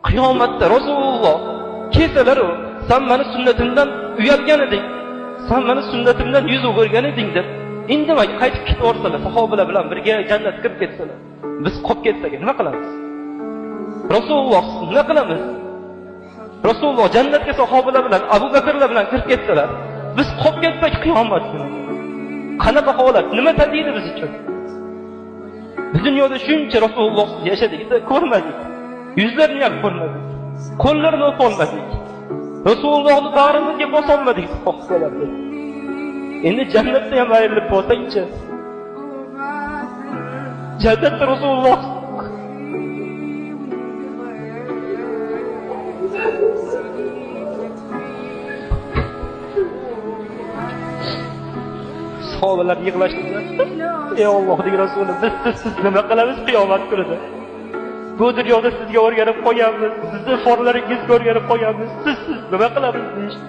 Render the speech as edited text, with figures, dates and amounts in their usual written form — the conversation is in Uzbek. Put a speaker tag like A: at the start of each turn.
A: Qiyomatda Rasululloh kelsalar, sen meni sunnatimdan uyalgan eding, sen meni sunnatimdan yuz o'girgan eding deb indamay qaytib ketaversalar, sahobalar bilan birga jannatga kirib ketsalar, biz qolib ketsak nima qilamiz? Rasululloh nima qilamiz? Rasululloh jannatga sahobalar bilan, Abu Bakrlar bilan kirib ketsalar, biz qolib ketsak qiyomat kuni qanaqa holat, nima tadbir biz uchun? Biz dunyoda shuncha Rasululloh yashadik, ko'rmadik. Yuzlarini ham ko'rmadik. Qo'llarini o'polmadik. Rasulullohni bag'rimizga bosolmadik sahobalar. Endi jannatda ham ayrilib bo'lsak-chi? Jannatda Rasululloh sahobalar yig'lashdilar. Ey Allohning Rasuli, biz sizsiz nima qilamiz qiyomat kunida? Bu dunyoda sizga o'rganib qolganmiz, sizni forlaringizga o'rganib qolganmiz, sizsiz nima qilamiz deyishdi.